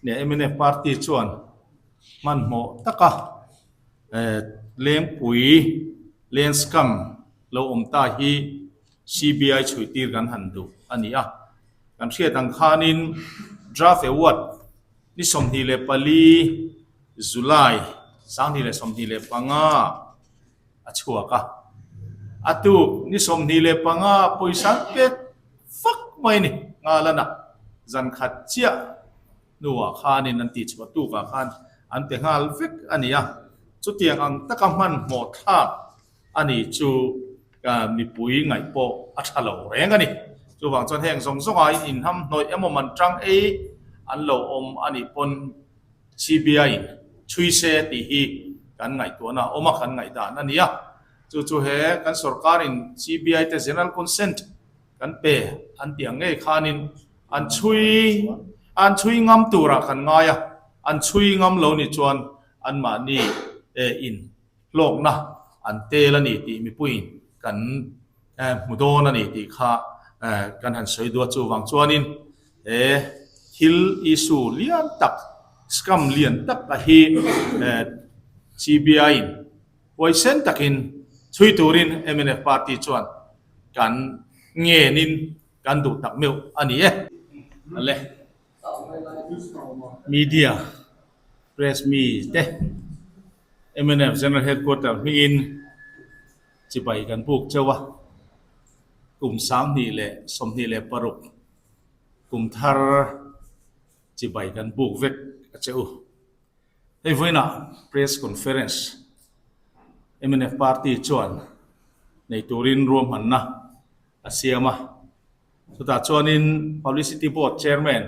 Mnf party chuan hmanhmawh taka Lengpui Land Scam lo awm ta hi CBI chhui tir kan han duh a ni a. Kan hriat ang khanin Draft Award ni 24 July 2025 a chhuak a. A tuk ni 25 pawisa an pek fak mai a ni. Ngalana zan khat chiah hnuah khanin an tihchhuah tukah khan an pe nghal vek a ni a. Chutiang ang taka hmanhmawh thlak a ni chu mipui ngaih pawh a tha lo reng a ni. Chuvang chuan heng zawng zawngah inham hnawih emaw man tang ei an lo awm a nih pawn CBI in chhui se tih hi kan ngaihtuahna a awm a, kan ngaihdan a ni a. Chu chu he kan sorkarin CBI te general consent kan pe an tih ang ngei khanin an chhui an chhui ngam turah kan ngai a, an chhui ngam lo nih chuan anmahni in hlawkna an tel a ni tih mipuiin kan hmu dawn a ni tih kha kan han sawi duh a. Chuvang chuanin he thil issue lian tak, scam lian tak a hi CBI in huaisen takin chhui turin mnf party chuan kan ngenin kan duh tak meuh a ni e. Ale media press mi te mnf general headquarter hmingin chibai kan buk chauh a, kum 2026 kum thar chibai kan buk vek a che u. Hei vawiinah press conference mnf party chuan nei turin ruahmanna a siam a, chutah chuanin publicity board chairman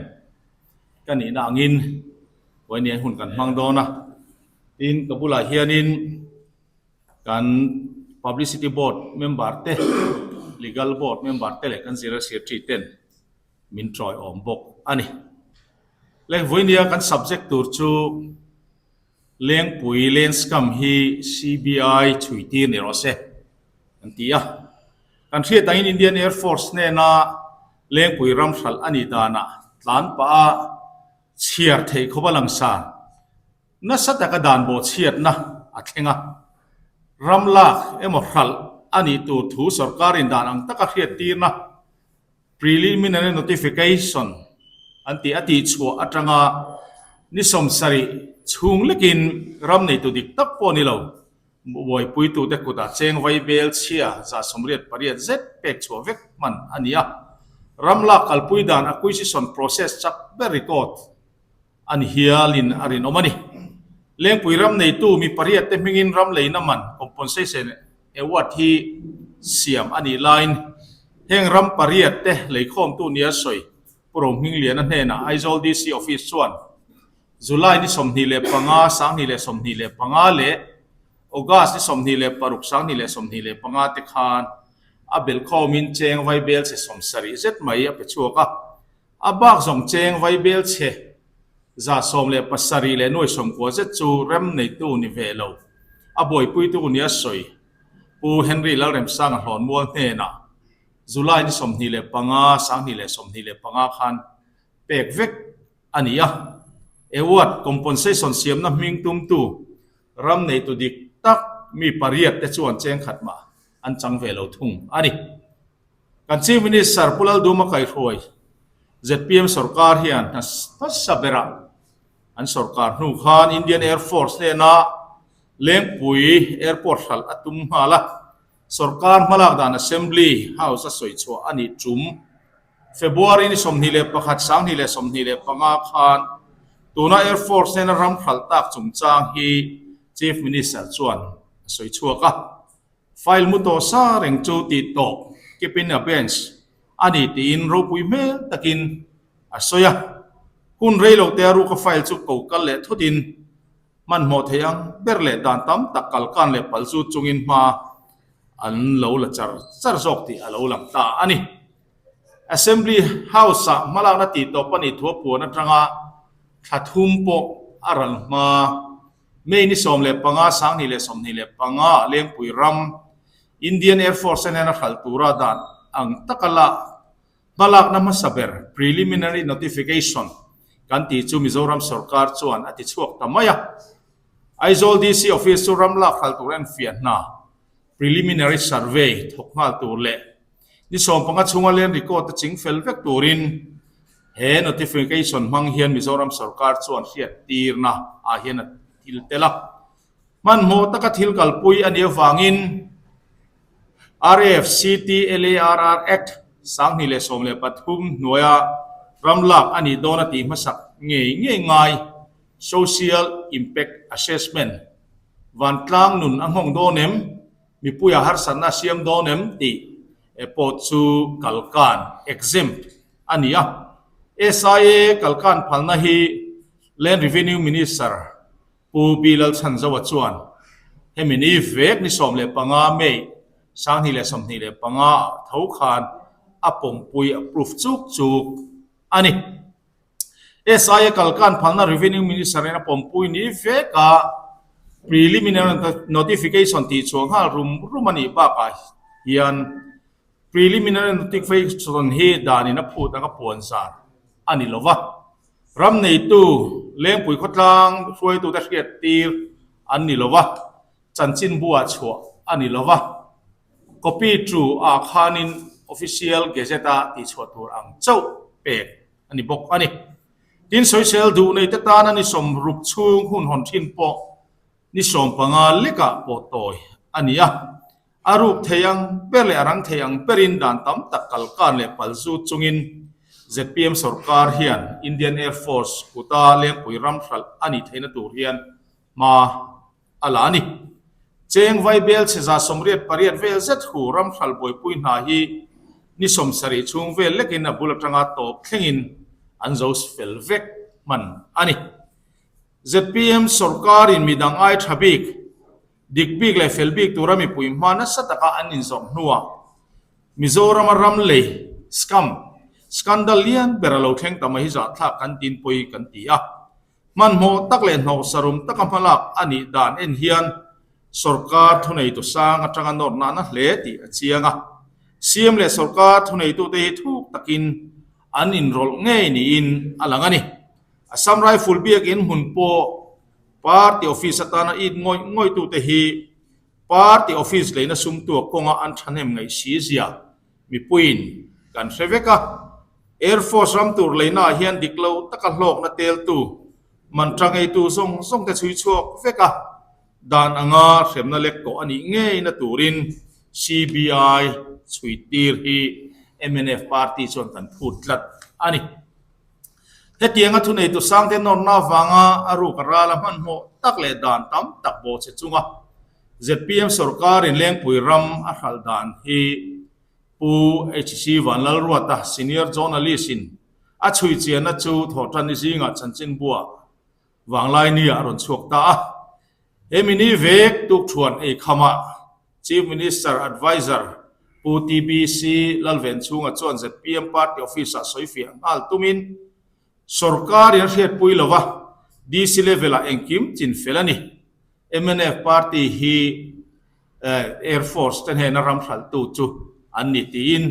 ka nihna angin vawiin hun kan hmang dawn a, tin ka bulah hianin Kan Publicity Board member te, Legal Board member te leh kan General Secretary ten min tawiawm bawk a ni. Leng vawinia kan subject tur chu Lengpui Land Scam hi CBI chhui tir ni rawh se an ti a. Kan hriat angin Indian Air Force hnena Lengpui ram hralh a nih danah tlan pah a chhiar theih khawp a langsar. Nasa taka dan bawhchhiatna a thleng a, ram lak emaw hralh a nih tur thu sorkarin dan ang taka hriattirna, preliminary notification, an tih a tihchhuah atanga ni 70 chhung lekin ram neitu dik tak pawh ni lo, buaipuitute kutah cheng vai bel chhia 88 zet pek chhuah vek hman a ni a, ram lak kalpui dan acquisition process chak ber record A ni hialin a rinawm a ni. Lengpui ram neitu mi pariat te hmingin ram leina man, compensation award, hi siam a nih laiin heng ram pariat te leikhawmtu nia sawi Pu Rohmingliana hnenah Aizawl DC Office chuan July ni 25, 2025 leh August ni 26, 2025 te khan a belkhawmin cheng vaibel chhe 70 zet mai a pe chhuak a. A bak zawng cheng vaibel chhe 17 leh nuai 90 zet chu rem neitu ni ve lo. A buaipuitu nia sawi Pu Henry Lalremsanga Hlawnmual hnenah July ni 25, 2025 khan pek vek a ni a. Award compensation siamna hming tumtu ram neitu dik tak mi pariat te chuan cheng khat mah an chang ve lo thung a ni. Kan Chief Minister Pu Lalduma kaihruai zpm sorkar hian hna hmasa berah an sorkar hnu khan Indian Air Force hnena Lengpui Airport hralh a tum nghal a, sorkar hmalak dan Assembly House a sawi chhuah a nih tum. February ni 21, 2025 khan tuna Air Force hnena ram hralh tak chungchang hi Chief Minister chuan a sawi chhuak a. File mu tawh sa reng chu tih tawh keeping a bench a ni tiin ropui hmel takin a sawi a. Hun rei lo te a ruka file chu ko kal leh thutin hmanhmawh thei ang ber leh dan tam tak kalkan leh pal zut chungin hma an lo la char char zawk tih a lo lang ta a ni. Assembly House-ah hmalakna tih tawp a nih thu a puan atanga thla thum pawh a ral hma. May ni 15, 2025 Lengpui ram Indian Air Force hnena hralh tura dan ang taka la hmalakna hmasa ber, preliminary notification, kan tih chu Mizoram sorkar chuan a ti chhuak ta mai a. Aizawl DC Office chu ram lak hralh tur enfiah hna, preliminary survey, thawk nghal tur leh ni 15 chhunga land record te ching fel vek turin he notification hmang hian Mizoram sorkar chuan hriat tirna ah hian a thil tel a. Hmanhmawh taka thil kalpui a nih avangin RAFCTLARR Act 2013 hnuaia ram lak a nih dawn a tih hmasak ngei ngei ngai Social Impact Assessment vantlang nun a nghawng dawn em, mipuia harsatna a siam dawn em tih pawh chu kalkan, exempt, a ni a. SIA kalkan phalna hi Land Revenue Minister Pu Pi Lalchhanzoa chuan hemi ni vek ni 15 May 2025 ah tho khan a pawmpui approve chuk chuk a ni. SIA kalkan phalna Revenue Minister in a pawmpui ni vek a preliminary notification tih chhuah nghal rum rum a nih bakah hian preliminary notification hi danin a phut anga puan zan a ni lova. Ram neitu Lengpui khawtlang hruaitute hriat tir an ni lo va, chanchinbuah chhuah a ni lo va, copy tu ah khanin official gazette-a tihchhuah tur ang chauh pek a ni bawk a ni. Tin, sawisel duh neite tana ni 60 chhung hun hawn thin pawh ni 15 lekah pawh tawi a ni a. A ruk thei ang ber leh a rang thei ang berin dan tam tak kalkan leh pal zut chungin zpm sorkar hian Indian Air Force kuta Lengpui ram hralh a nih theihna tur hian hma a la a ni. Cheng Vaibel chhe 88 vel zet hu ram hralh buaipui hna hi ni 70 chhung vel lekin a bul atanga tawp thlengin an zo fel vek hman a ni. Zpm sorkarin midang ai tha bik Dik bik leh fel bik tura mipui hma nasa taka an inzawrh hnuah Mizorama ram lei, scam, scandal lian ber a lo thleng ta mai hi zahthlak kan tinpui kan ti a. Hmanhmawh tak leh hnawhsarum taka hmalak a nih dan en hian sorkar thuneitu sang atanga nawr nahna hle tih a chiang a. CM leh sorkar thuneitute hi thuk takin an inrawlh ngei niin a lang a ni. Assam Rifle biakinn hmun pawh Party office atana it ngawih ngawihtute hi party office leina sumtuak kawnga an thahnem ngaih si zia mipuiin kan hre vek a. Air Force ram tur leinaah hian dik lo taka hlawkna teltu, man tangeitu zawng zawngte chhui chhuak vek a, dan anga hremna lek tawh a nih ngeina turin CBI chhui tir hi mnf party chuan kan phut tlat a ni. Hetianga thuneitu sangte nawrna avanga a ruk a ral a hmanhmawh tak leh dan tam tak bawhchhe chunga zpm sorkarin Lengpui ram a hralh dan hi Pu HC Vanlalruata, Senior Journalist-in a chhui chianna chu Thawhtanni zingah chanchinbua Vanglaini-ah a rawn chhuak ta a. He mini vek tukthuan eikhamah Chief Minister Adviser Pu TBC Lalvenchhunga chuan zpm Party Office-ah sawifiah nghal tumin sorkarin a hriatpui lo va, DC level-ah engkim chin fel a ni. Mnf Party hi Air Force te hnena ram hralhtu chu an ni tiin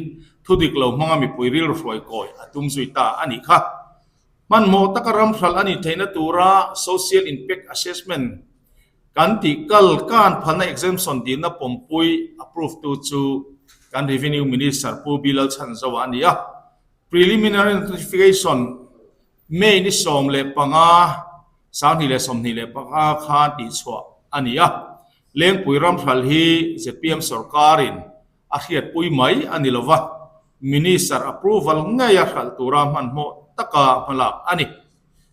thudik lo hmanga mipui rilru hruai kawi a tum zui ta a nih kha. Hmanhmawh taka ram hralh a nih theihna tura Social Impact Assessment kan tih kal kan phalna exemption dilna pawmpui approve tu chu kan Revenue Minister Pu Bilal Chhanzoa a ni a. Preliminary Notification May ni 15, 2025 khan tihchhuah a ni a. Lengpui ram hralh hi zpm sorkarin a hriatpui mai a ni lova, Minister approval ngeia hralh tura hmanhmawh taka hmalak a ni.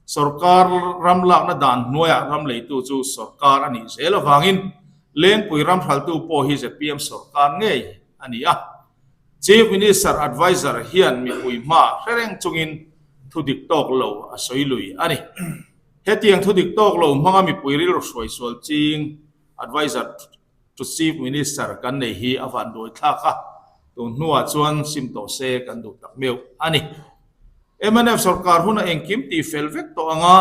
Sorkar ram lakna dan hnuaiah ram leitu chu sorkar a nih zel avangin Lengpui ram hralhtu pawh hi zpm sorkar ngei a ni a. Chief Minister Adviser hian mipui hma hre reng chungin thu dik tawk lo a sawi lui a ni. Hetiang thu dik tawk lo hmanga mipui rilru hruai sual ching Adviser To Chief Minister kan nei hi a van duai thlak a, tun hnuah chuan sim tawh se kan duh tak meuh a ni. Mnf sorkar huna engkim tih fel vek tawh anga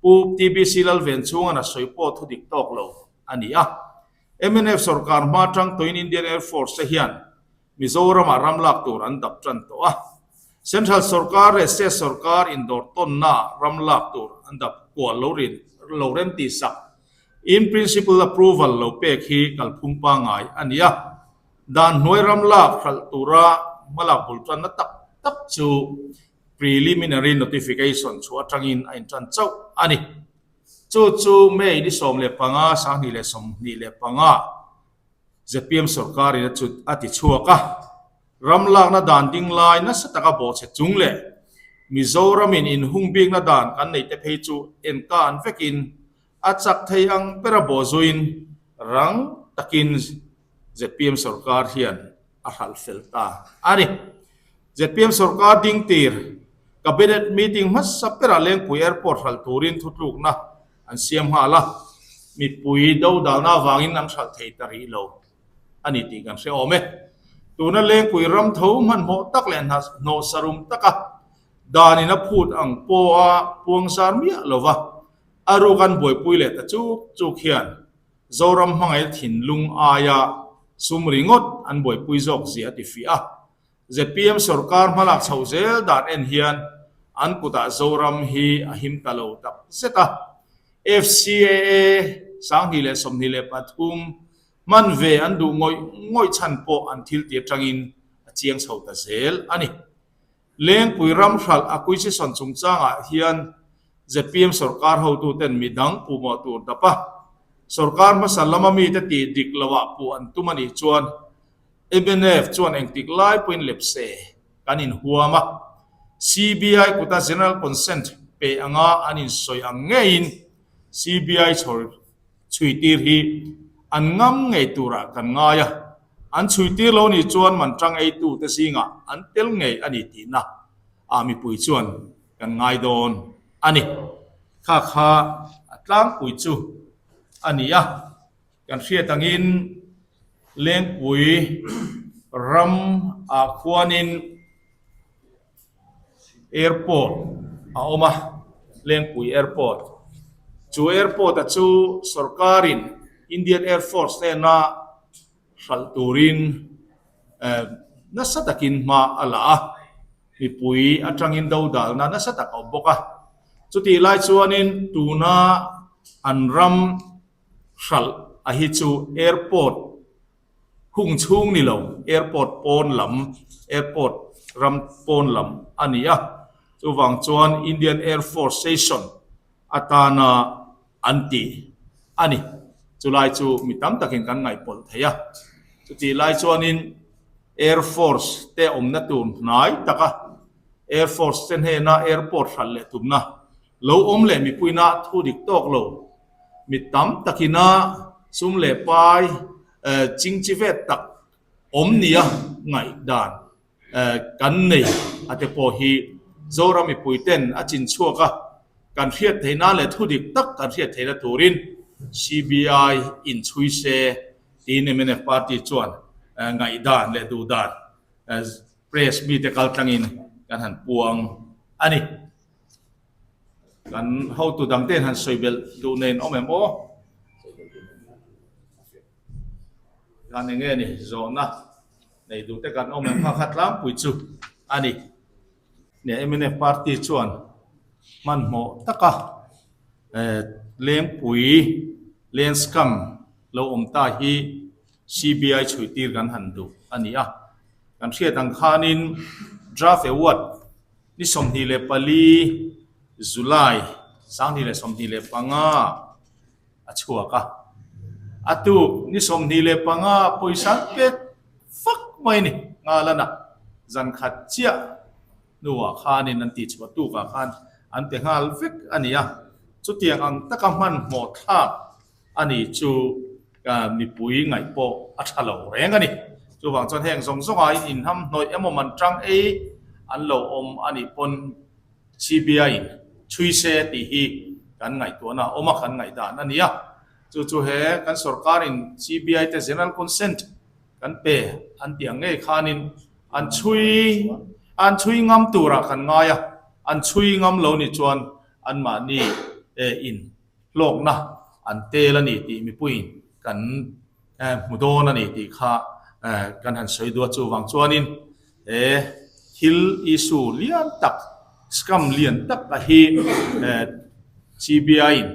Pu TBC Lalvenchhunga'n a sawi pawh thu dik tawk lo a ni a. Mnf sorkar hma tang tawhin Indian Air Force te hian Mizoramah ram lak tur an dap tan tawh a. Central sorkar leh state sorkar indawr tawnna ram lak tur an dap kual lo rin lo rem tih sak in principle approval lo pek hi kalphung pangngai a ni a. Dan hnuai ram lak hralh tura hmalak bul tanna tak tak chu preliminary notification chhuah atangin a intan chauh a ni. Chu chu May ni 15, 2025 zpm sorkarin a chut a ti chhuak a. Ram lakna dan ding lai nasa taka bawhchhe chung leh Mizoramin inhung bikna dan kan neih te phei chu enkan vekin a chak thei ang bera bawhzuiin rang takin zpm sorkar hian a hralh fel ta a ni. Zpm sorkar ding tir Cabinet meeting hmasa berah Lengpui Airport hralh turin thutlukna an siam nghal a, mipui dodalna avangin an hralh thei ta rih lo a ni tih kan hre awm e. Tuna Lengpui ram tho hmanhmawh tak leh hnawh sarum taka danin a phut ang pawha puangzar miah lova a ruk an buaipui leh ta chuk chuk hian Zoram hmangaih thinlung aia sum ringawt an buaipui zawk zia a ti fiah a. Zpm sorkar hmalak chhoh zel dan en hian an kutah Zoram hi a him ta lo tak zet a. FCAA 2023 hman ve an duh ngawih ngawih chhan pawh an thil ti atangin a chiang chho ta zel a ni. Lengpui ram hralh acquisition chungchangah hian zpm sorkar hotuten midang puhmawh tur dap a, sorkar hmasa lama mite tih dik loah puh an tum a nih chuan mnf chuan engtik lai pawhin lepse kan inhuam a, CBI kuta general consent pe anga an insawi ang ngeiin CBI chhawr chhuitir hi an ngam ngei turah kan ngai a, an chhuitir lo nih chuan man tang eitute zingah an tel ngei a ni tihna ah mipui chuan kan ngai dawn a ni. Kha kha a tlangpui chu a ni a, kan hriat angin Lengpui ram ah khuanin Airport a awm a, Lengpui Airport. Chu airport a chu sorkarin Indian Air Force hnena hralh turin nasa takin hma a la a, mipui atangin dodalna nasa tak a awm bawk a. Chutih lai chuanin tuna an ram hralh a hi chu airport Hung chhung ni lo, airport pawn lam, airport ram pawn lam a ni a. Chuvang chuan Indian Air Force Station atana an ti a ni. Chulai chu mi tam takin kan ngaihpawlh thei a. Chutih lai chuanin Air Force te awmna tur hnai taka Air Force te hnena airport hralh leh tumna lo awm leh mipuina thu dik tawk lo Mi tam takina sum leh pai chingchi vet tak awm nia ngaihdan kan nei a te pawh hi Zoram mipuiten a chin chhuak a, kan hriat theih nan leh thu dik tak kan hriat theihna turin CBI inchhui se tiin mnf party chuan ngaihdan leh duhdan press mite kaltlangin kan han puang a ni. Kan hotu dangte han sawi belh duh nen awm em aw? Kan eng nge ni zawhna nei duh te kan awm em kha kha tlangpui chu a ni. Nia mnf party chuan hmanhmawh taka Lengpui Lenscam lo awm ta hi CBI chhuitir kan han duh a ni a. Kan hriat ang khanin draft award Ni 24 July 2025 a chhuak a, a tuk ni 25 pawisa an pek fak mai a ni. Ngalana zan khat chiah hnuah khanin an tihchhuah tukah khan an pe nghal vek a ni a, chutiang ang taka hmanhmawh thlak a ni chu mipui ngaih pawh a tha lo reng a ni. Chuvang chuan heng zawng zawngah inham hnawih emaw man tang ei an lo awm a nih pawn CBI in chhui se tih hi kan ngaihtuahna a awm a, kan ngaihdan a ni a. Chu chu he kan sorkarin CBI te general consent kan pe an tih ang ngei khanin an chhui an chhui ngam turah kan ngai a, an chhui ngam lo nih chuan anmahni in hlawkna an tel a ni tih mipuiin kan hmu dawn a ni tih kha kan han sawi duat chuvang chuanin he. Thil issue lian tak, scam lian tak a hi CBI in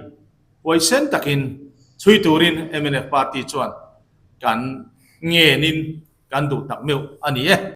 huaisen takin chhui turin mnf party chuan kan ngenin kan duh tak meuh a ni e.